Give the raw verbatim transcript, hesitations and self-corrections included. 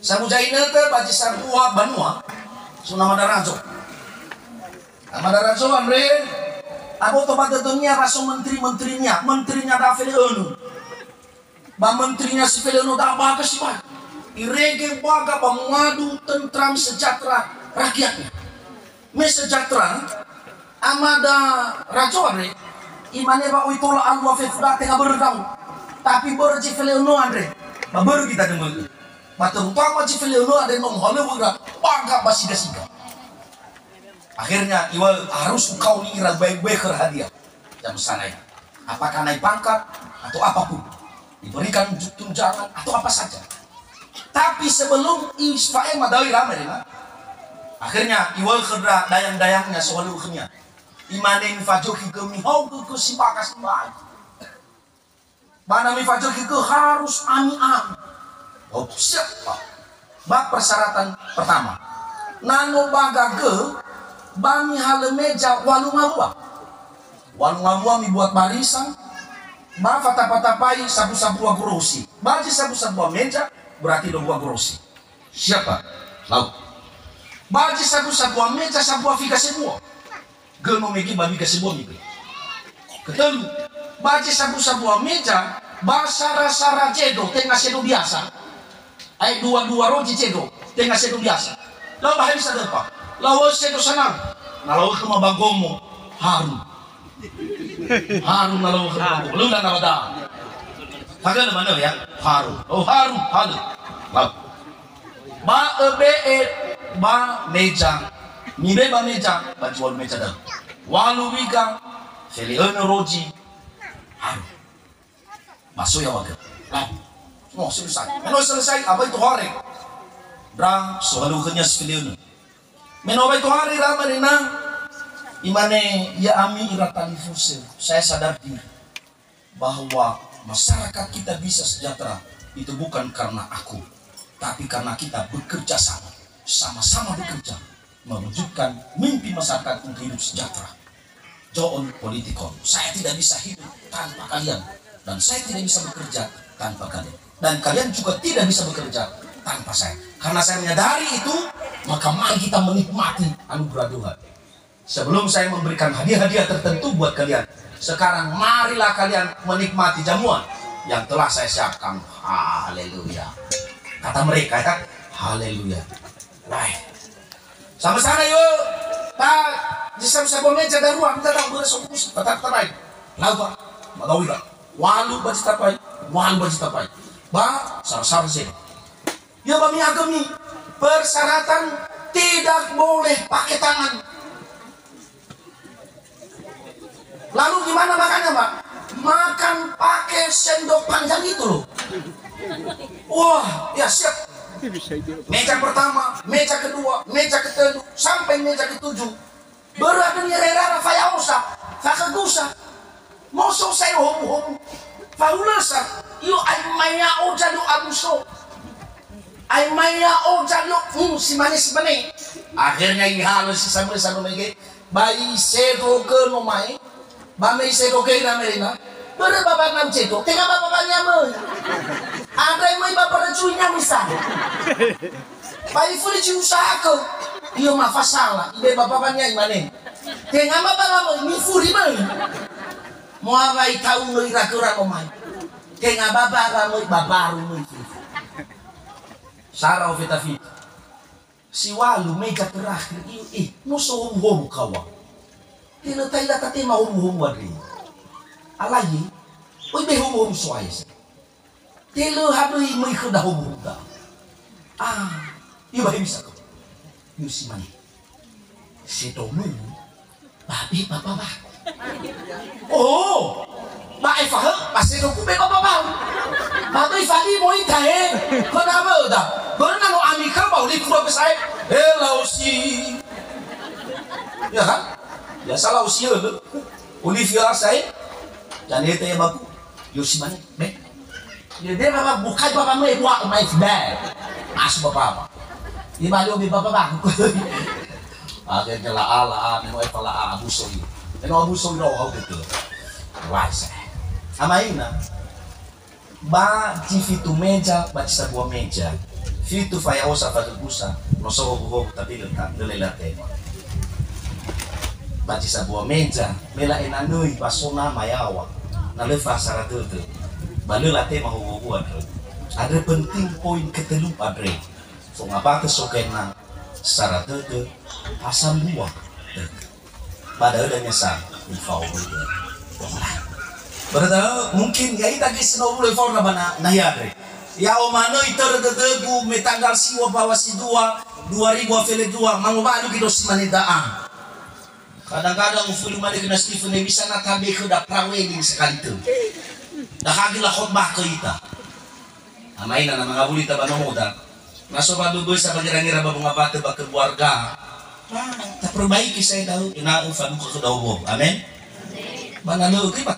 Sabu zainötö ba zi sambua banua, so Namada Razo. Namada Razo andre, aboto ba dödönia wa so menteri-menterinia, menterinia da'a fele'önö. Ba menterinia si fele'önö da'a baga sibai. Irege baga ba muadu tentram sejahtera rakyatnya. Me sejahtera, Amada Razo andre, imane wa oi tola alua fefu da'a tenga börö ndra'o. Tapi börö zi fele'önö andre, ba börö kita dömö'ö. Ba terutama zi fele'önö andre no mohalöŵö ira baga ba siga-siga. Akhirnya, iŵa'ö harus ukaoni ira bae-bae khöra hadiah. Jam sanai. Apakah naik pangkat atau apapun. Diberikan tunjangan atau apa saja. Tapi sebelum ifa'ema da'ö ira merema, akhirnya iŵa'ö khö ndra dayang-dayangnia sohalöŵö khönia. Imane, "Mifazökhi gö mihaogö gö si baga sibai. Ba na mifazökhi gö harus ami-ami." Oh, siap, Pak. Ba persyaratan pertama. Na no baga gö, ba mihalö meja walu ngawua. Walu ngawua mibuat barisan, ba fatapa-tapai sabu-sabua gorosi. Ba zi sabu-sabua meja, berarti dua gorosi. Siap, Pak? Lau. Ba zi sabu-sabua meja, sabua figa sebua. Gö no mege ba figa sebua mege. Ketölu, ba zi sabu-sabua meja, ba sara-sara zedo, tenga zedo biasa. Ai dua-dua rozi zedo, tenga zedo biasa. Lau ba hewisa döpa. Lau zedo sanang. Na lau khöma ba gomo, haru. Haru na lau khöma ba gomo. Lö na nawada. Fagölö manö ya. Haru. Oh, haru, halö. Lau. Ba öbe'e ba meja. Mibe ba meja, ba zi walu meja da'ö. Walu wiga, fele'önö rozi, haru. Ba so ya'aga. Nah, no selesai. Me no selesai, abai tohare. Ndra sohalöŵö khönia si fele'önö. Me no abai tohare ira merema, imane, "Ya'ami ira talifusö, saya sadar diri bahwa masyarakat kita bisa sejahtera itu bukan karena aku, tapi karena kita bekerja sama, sama-sama bekerja mewujudkan mimpi masyarakat untuk hidup sejahtera." Jo'on politikon. Saya tidak bisa hidup tanpa kalian. Dan saya tidak bisa bekerja tanpa kalian. Dan kalian juga tidak bisa bekerja tanpa saya. Karena saya menyadari itu, maka mari kita menikmati anugerah Tuhan. Sebelum saya memberikan hadiah-hadiah tertentu buat kalian, sekarang marilah kalian menikmati jamuan yang telah saya siapkan. Haleluya. Kata mereka ya, haleluya. Baik. Sama-sama yuk. Ta, zi sabu-sabua meja darua, kita tahu beres fokus, tetap terbaik. Lau, Pak. Magawi, Pak. Walu ba zi tapai, walu ba zi tapai. Ba, sara-sara sih. Ya, ba mi'agömi, persyaratan tidak boleh pakai tangan. Lalu gimana makannya, Pak? Makan pakai sendok panjang itu loh. Wah, ya siap. Meja pertama, meja kedua, meja ketujuh, sampai meja ketujuh. Börö andrö nirerara faya'osa, fakhagusa. Moso sa'ae homu-homu. Fahulösa. Iyo, ai maya oja do abuso. Ai maya oja do, hmm, si mane, si mane. Akhirnya ihalö si samösa no mege. Ba isedo gö no mai. Ba me isedo gö ira merema. Börö baba nau cedo. Tenga baba bania möi. Andrö möi baba rejui nyawi sa. Ba ifuli zi usahakö. Iyo mafasala. Ibe baba bania imane. Tenga baba möi, mifuri möi. Moa wa itaunö ira göra no mai. Tenga baba möi, baba ru möi. Sara ofeta fitu. Si walu meja terakhir, iyo, eh, no so homu-homu kawa. Telö taila tatema homu-homu andre. Alai, oi be homu-homu soae sa. Telö hadöi möi khöda homu-homu da. Ah, iyo ba hewisa kawa. Iyo si mane. Sedo möi, ba be baba baku. Oh, ba efahö, ba sedoku be baba baku. Ba böi falimo ita he, khöna möda. Börö na no ami khö ba olifu ba sae. Eh, laosi. Ya kan? Biasa laosi ya. Olifu ya sae. Jangan hete ya baku. Yo si mane, be. Yo be baba bukai baba me bua mai be. Asu baba. Ni bali obi baba ba. Age gela ala a, me no efa la a, abuso i. Me no abuso i no hau betul. Wise. Amaina. Ba zi fitu meja, ba zi sabua meja. Fitu fayaosa fadugusa, no so hogu-hogu tapi lö ta-, lö lelate. Ba zi sabua meja, me la'e nanöi ba so nama yaŵa. Na lö fasara dödö, ba lö latema hogu-hogu andrö. Andrö penting poin ketellu andre. Fongawatö sogena, sara dödö, pasambua dödö. Ba da'ö dania sa nifaohö. Börö da'ö, mungkin ya'ita göi si no ulö faora ba na-, nahia andre. Ya'o manö itörö dödögu me tanggal siwa bawa si dua, dua ribu afele dua, mangowalu göi do si mane da'a. Kadang-kadang ufuli mane göna Stephen, ne bisa na tabe khöda praweni sekali tö. Dahagi la khotbah khö ita. Amaina na mangawuli ita ba nomoda. Na so ba böbösa ba ngira-ngira ba wonga watö ba keluarga. Nah, taperbaiki sae da'ö, ena'ö faduka khö daowo. Amen. Ba na lö göi ba